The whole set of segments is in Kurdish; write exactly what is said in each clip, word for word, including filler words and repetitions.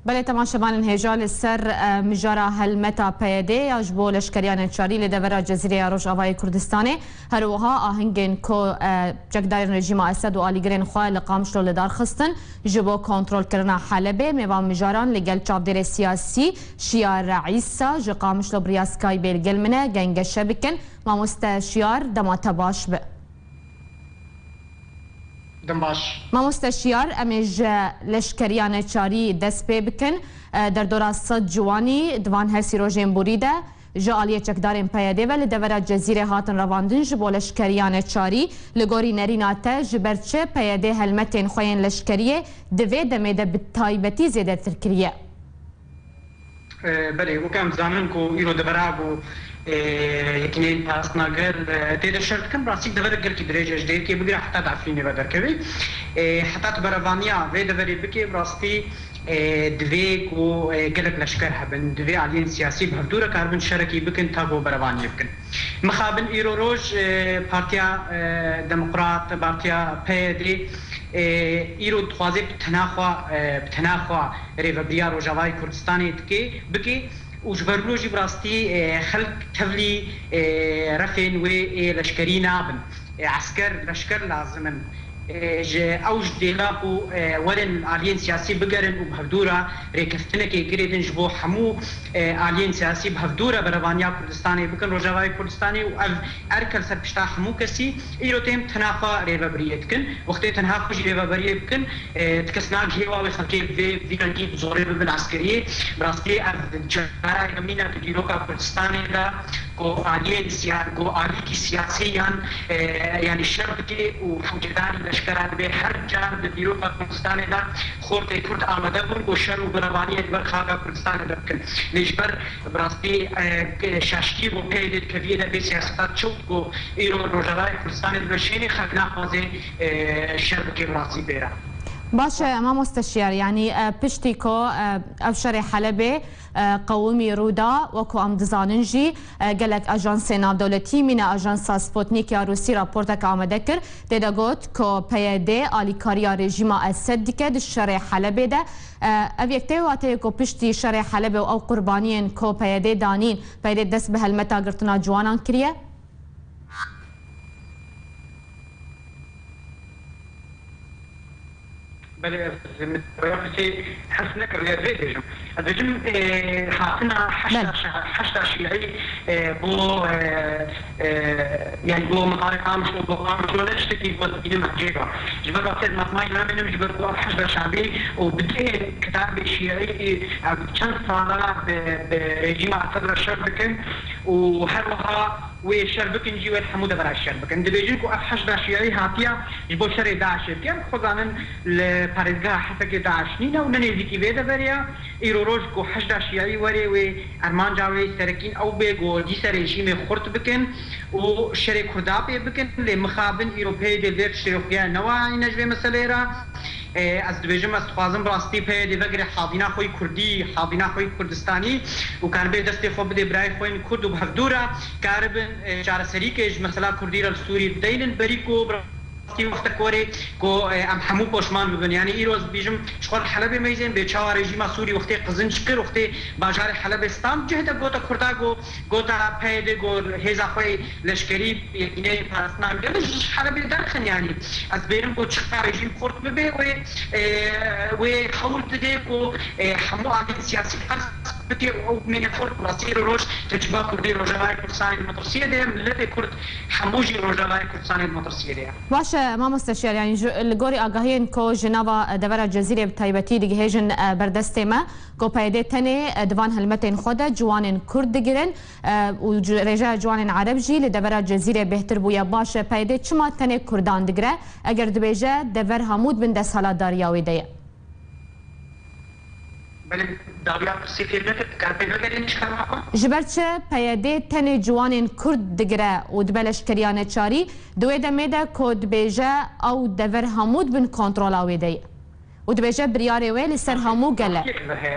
Belê, temaşevanên hêja, li ser, e, mijara helmeta P Y D ya ji bo leşkeriya neçarî li devera Cezîrê ya Rojavayê Kurdistanê, her wiha ahengên ku, e, çekdarên rejîma Esed û alîgirên xwe li Qamişlo li dar xistin ji bo kontrolkirina Helebê. Mêvan mijaran li gel çavdêrê siyasî Şiyar Îsa ji Qamişlo bi riya Skypeê li gel min e, gengeşe bikin. Mamoste Şiyar, dema te baş be. Dem baş. Mamoste Şiyar, em ê ji leşkeriya neçarî dest pê bikin. E, derdora sed ciwanî di van her sî rojên borî de ji aliyê çekdarên P Y D ve li devera Cezîrê hatin revandin ji bo leşkeriya neçarî. Li gorî nerîna te, ji ber çi P Y D helmetên xwe yên leşkeriyê di vê demê de bi taybetî zêdetir kiriye? E, belê, wek em dizanin ku îro devera ku, e, Yekîneyên Parastina Gel, e, tê de şer dikin, bi rastî deverek gelkî dirêj e, ji dêrikê bigire heta di Efrînê ve derkevê. E, heta tu berevaniya vê deverê bikê, bi rastî, e, divê ku, e, gelek leşker hebin, divê aliyên siyasî bi hevdû re karibin şerekî bikin ta ku berevaniyê bikin. Mixabin îro roj, e, Partiya, e, Demokrat, Partiya P Y D, e, îro dixwaze bi tena xwe, e, bi tena xwe rêvebiriya Rojavayê Kurdistanê dike, bike û ji ber wilo jî bi rastî, e, xelk tevlî, e, refên wê ê leşkerî nabin. E, esker, leşker lazim in. E, ji, ew ji dêla ku, e, werin aliyên siyasî bigerin û bi hevdû re rêkeftinekê girêdin ji bo hemû, e, aliyên siyasî bi hevdû re berevaniya Kurdistanê bikin, Rojavayê Kurdistanê û ev erk li ser pişta hemû kesî. Îro tên tena xwe rêvebiriyê dikin. Wextê tenha xwe jî rêveberiyê bikin, e, ti kes nagihê wa wê xelkê vê, vî rengî bi zorê bibin eskeriyê. Bi rastî ev cara yemîn e di dîroka Kurdistanê de ku aliyên siya-, ku alîkî siyasî yan, e, yanî şer bike û hewcedarî leşkera dibe. Her car di dîroka Kurdistanê de xortê Kurd amade bûn ku şer û berevaniyê li ber xaka Kurdistanê de bikin. Lê ji ber bi rastî, e, şaşkî bû peyê dê dikeviyê de vê siyaseta çewt ku îro Rojavayê Kurdistanê dibe şênê xelk naxwaze, e, şer bike bi rastî bêra. Baş e, mamoste Şiyar, yanî, e, piştî ku, e, ev şerê Helebê, e, qewimî rû da, wekû em dizanin jî, e, gelek ajansê navdewletî, mîna ajansa Sputnik ya Rûsî raportek amade kir. Tê de got ku P Y D alîkariya rejîma Esed dike di şerê Helebê de. E, ev yek tê wateyê ku piştî şerê Helebê û ew qurbaniyên ku P Y D danîn, P Y D dest bi helmeta girtina ciwanan kiriye? Belê, ez min rêya pirsê hez nekir, ez vê bêjim. Ez dibêjim, e, hatina heşda Belê. şa-, heşda şîî, e, bo, e, e, yani bo mintarê Qamişlo, bo Qamişlo ne tiştekî ku ez dibînim ecêb e. Ji ber vê ez matmayî namînim, ji ber ku ev heşda şabî û bi dihên kitabê şîî, e, ev çend sala bi, bi rejîma Esed re şer dikin û her wiha wê şer bikin jî wê hemû devera şer bikin. Dibêjin ku ev heşda şîî hatiye ji bo şerê DAIŞê dikin. Xwe zanin li parêzgeha Hesekê DAIŞ nîne û ne nêzîkî vê deverê ye. Îro roj ku heşda şîî were wê armanca wê serekîn ew bê ku dîsa rejîmê xurt bikin û şerê Kurda pê bikin. Lê mixabin îro peyê dê vê tiştê xuya newa îne ji vê meseleyê re. E, ez dibêjim, ez dixwazim bi rastî peyê dê vegire havîna xwe yî Kurdî, havîna xwe yî Kurdistanî û karibe destê xwe bidê birayê xwe yên Kurd û bi hevdû re karibin, e, çareserîkê ji mesela Kurdî re li Sûrî bideynin berî ku bi rastî wextek were ku, e, em hemû poşman bibin. Yani îro ez dibêjim, ji xwe li Helebê meyzên bê çawa rejîma Sûrî wextê qizinc kir, wextê bajarê Helebê stand cih de gote Kurda ku Gota peyê dê ku hêza xwe yê leşkerî Yekîneyên Parastina Gel ji Helebê derxin, yanî ez bêrim ku çiqa rejîm xurt bibe wê, e, wê hewl dide ku, e, hemû aliyên siyasî qers bike û ew bimêne xurt. Rastî îro roj tecrûba Kurdî Rojavayê Kurdistanê di metirsiyê de ye, miletê Kurd hemû jî Rojavayê Kurdistanê di metirsiyê de ye. Baş e, mamoste Şiyar, yanî ji, li gorî agahiyên ku ji nava, e, devera Cezîrê bi taybetî digihêjin, e, berdestê me, ku P Y D tenê, e, di van helmetên xwe de ciwanên Kurd digirin, e, û ci-, rêjeya ciwanên Ereb jî li devera Cezîrê bêhtir bûye. Baş e, P Y D çima tenê Kurdan digire? Eger dibêje dever hemû di bin desthilatdariya wê de ye? Belê, dawiya pirsê fêr nekir, dikare pê vegerîne ji kerema xwe? Ji ber çi P Y D tenê ciwanên Kurd digire û dibe leşkeriya neçarî, di wê demê de ku dibêje ew dever hemû di bin kontrola wê de ye? û dibêje biryarê wê li ser hemû gele.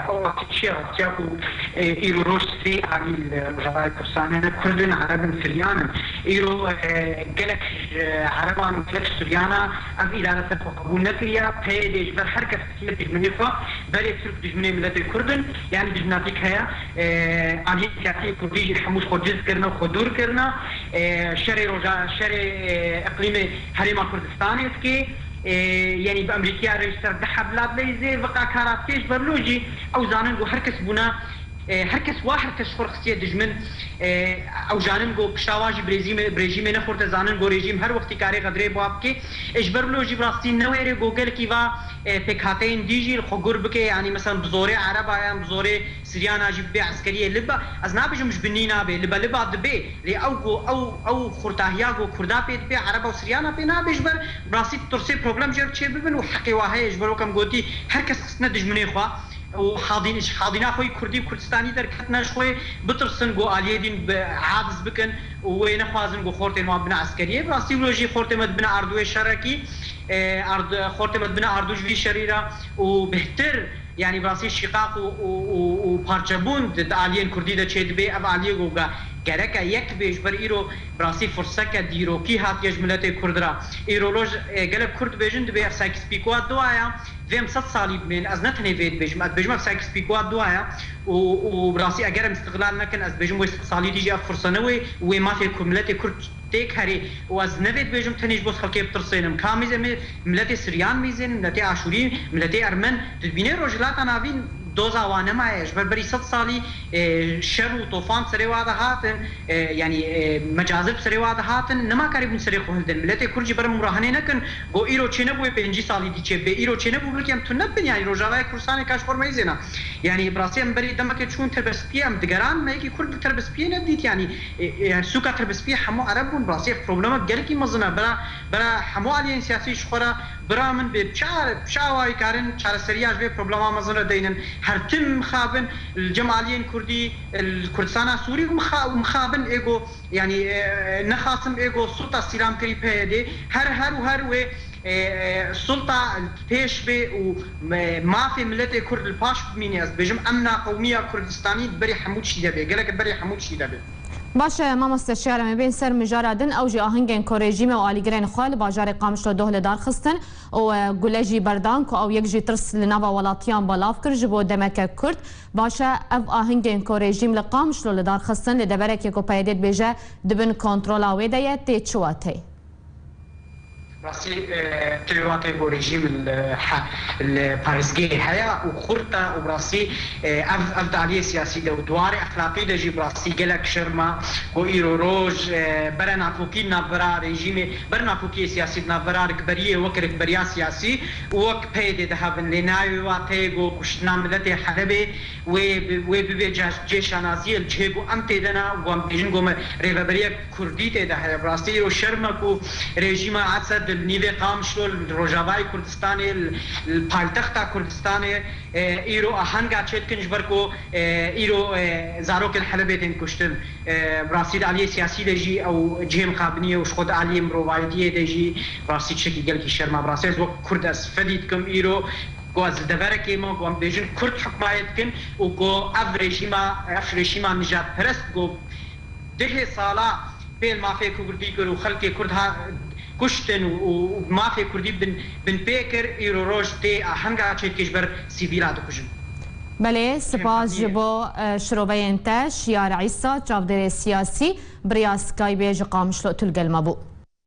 Ew rastiya ku, e, îro roj sê alî li Rojavayê Kurdistanê ne Kurd in, Ereb in, Siryan in. Îro, e, gelek ji Ereban û gelek ji Siryana ev îdare ser xwe qebûl nekiriye. P Y D ji ber her kes dijminê xwe, berê Tirk dijminê miletê Kurd in, yanî dijminatîk heye. E, aliyên siyasiyê Kurdî jî hemû ji xwe ciz kirine û xwe dûr kirine. E, şerê roja, şerê, e, iqlîmê Herêma Kurdistanê dike. E, yanî bi Amerîkaya re ji ser deh heb lat leyzê, viqa kara dike ji ber lo jî ew zanin ku her kes bûna, e, her kes wa her kes ji xwe re xistiye dijmin, e, ew zanin ku pişta wan jî bi rejîmê, bi rejîmê nexurte, zanin ku rejîm her wextî karê xedrê bi wa bike. E, ji ber lo jî bi rastî newêrê ku gelekî va, e, pêkhateyên dî jî li xwe gur bike, yanî mesela bi zorê Ereba yan bi zorê Siryana jî bibe eskeriyê liba, ez nabêjim ji binî nabe, liba liba dibe. Lê ew ku ew, ew xurtahiya ku Kurda pê dibe, Ereba û Siryana pê nabe, ji ber bi rastî ditursê problem jê re çê bibin û heqê wa heye, ji ber wek em gotî, her kes xistine dijminê xwe û hadîn-, ji hadîna xwe yî Kurdî û Kurdistanî derketine ji xwe, bitirsin ku aliyê din bi aciz bikin û wê nexwazin ku xortên wan bine eskeriyê. Bi rastî wilo jî xortê me dibine ardûyê şerekî, e, ard-, xortê me dibine ardû ji vî şerî re û bêhtir, yanî bi rastî şîqaq û, û, û, û parçebûn di, di aliyên Kurdî de çê dibe. Ev aliyê ku ge-, gereke yek be, ji ber îro bi rastî firseke dîrokî hatiye ji miletê Kurd re. Îro roj, e, gelek Kurd dibêjin, dibê ev Sykes-Picot dua ya, vê em sed salî bimên. Ez ne tenê vê dibêjim, ez dibêjim ev Sykes-Picot dua ya û, û bi rastî eger em îstiqlal nekin, ez dibêjim wê sed salî dî jî ev firse ne wê û wê mafê ku miletê Kurd têk herê û ez ne vê dibêjim tenê ji bo xelkê bitirsênim. Ka mîzê me miletê Siryan mîzên, miletê Aşûrî, miletê Ermen, tu dibînê Rojhilata Navîn doza wan nemaye. Ji ber berî sed salî, e, şer û tofan serê wa de hatin, e, yanî, e, mecazir bi serê wa de hatin, nema karîbûn serê xwe hildin. Miletê Kurd jî ber mûrahinê nekin, go îro çênebûyê pêncî salî dî çê bê. Îro çênebû belkî em tune bin, yanî Rojavayê Kurdistanê ka ji xwe re meyzêna. Yanî bi rastî em berî demekê çûn Tirbispiyê, em digeran, me yekî Kurd li Tirbispiyê nedît, yanî, e, e, yanî sûka Tirbispiyê hemû Ereb bûn, bi rastî ev problema gelekî mezin e, bera, bera hemû aliyên siyasî ji xwe re bira min bê, bi çi, bi çi awayî karin çareseriya ji vê problema mezin re deynin, her tim mixabin, li cem aliyên Kurdî, li Kurdistana Sûrî mixa-, mixabin êgo, yanî, e, nexasim êgo sulta sîlam kirî P Y D, her, her û her wê, e, e, sulta pêş bê û me-, mafê miletê Kurd li paş bimîne. Ez dibêjim emna qewmiya Kurdistanî berî hemû tiştî de bê. Gelek berî hemû tiştî de bê. Baş e, mamoste Şiyar, em ê bên ser mijara din, ew jî ahingên ku rejîme û alîgirên xwe li bajarê Qamişlo doh li dar xistin û, e, gule jî berdan ku ew yek jî tirs li nava welatiyan belav kir ji bo demeke kurt. Baş e, ev ahingên ku rejîm li Qamişlo li dar xistin, li deverekê ku P Y D dibêje di bin kontrola wê de ye, tê çi wateyê? Rastî, e, tê watê ku rejîm li he-, li parêzgehê heye û xurt e û bi rastî, e, ev, ev di aliyê siyasî de û di warê exlaqî de jî bi rastî gelek şerm e ku îro roj, e, bere nakokî navbera rejîmê, ber nakokiyê siyasî di navbera rikberiyê wek rikberiya siyasî û wek P Y D de hebin. Lê nayê wê wateyê ku kuştina miletê Helebê wê bi-, wê bibe ca-, cê şanaziyê li cihê ku em tê de ne, ku em bêjin ku me rêveberiyek Kurdî tê de heye. Bi rastî îro şerm e ku rejîma Esed li nîvê Qamişlo, li Rojavayê Kurdistanê, li, li paytexta Kurdistanê, e, îro ahenga çêdikin ji ber ku, e, îro, e, zarokên Helebê tên kuştin. E, bi rastî di aliyê siyasî de jî ew cihê mixabinî ye û ji xwe di aliyê mirovayetiyê de jî bi rastî tiştekî gelekî şerm e. Bi rastî ez wek Kurd ez fedî dikim îro ku ez li deverekê me, ku em dibêjin Kurd hukmayê dikin û ku ev rejîma, ev rejîma nijadperest ku dehê sala pêl mafê Kurdî kir û xelkê Kurd ha kuştin û, û, û mafê Kurdî bin, bin pê kir, îro roj tê ahenga çêdike ji ber sivîla dikujin. Belê, spas ji bo, e, şiroveyên te, Şiyar Îsa, çavdêrê siyasî, bi riya Skypeê ji Qamişlo tu li gel me bû.